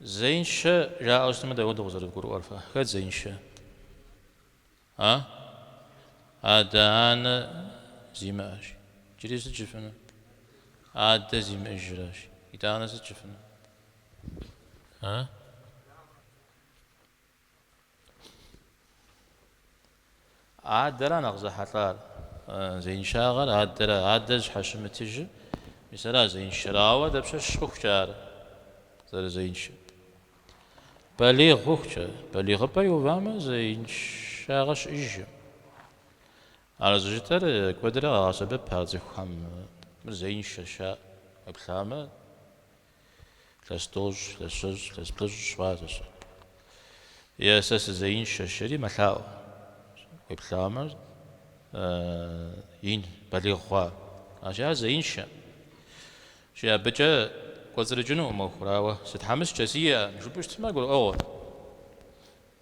Зеиншэ жаӏэу щытмэ, дапхуэдэу къызэрывгурыӏуэр фэ? Хэт зеиншэ? А? Адэ-анэ зимыӏэщ. Иджыри сыт жыфӏэну? Адэ зимыӏэжращ. Итӏанэ сыт жыфӏэну? А? Адэра нэхъ зэхьэлӏар? Зеиншагъэр адэра? Адэ зыщхьэщымытыжыр, мис ара зеиншэр. Ауэ дапщэщ хъухукӏэ ар зэрызеиншэр? Балигъ хъухукӏэ, балигъыпӏэ иувамэ, зеиншагъэ щыӏэжкъым. Ар зыжытӏэр куэдрэ къагъэсэбэп ар цӏыхухэм, мыр зеиншэщ жаӏэ, уеплъамэ, илъэс тӏощӏ, илъэс щэщӏ, илъэс плӏыщӏ хъуащ. Е сэ сызеиншэщ жери мэлъаӏуэ. Уеплъамэ, ин, балигъ хъуа. Аращи, ар зеиншэ. Жи, абыкӏэ кӏуэцӏрыкӏынукъым ӏуэхур, ауэ сытхьэмыщкӏэ сиӏэкъым жыпӏэу щытмэ, гурыӏуэгъуэ.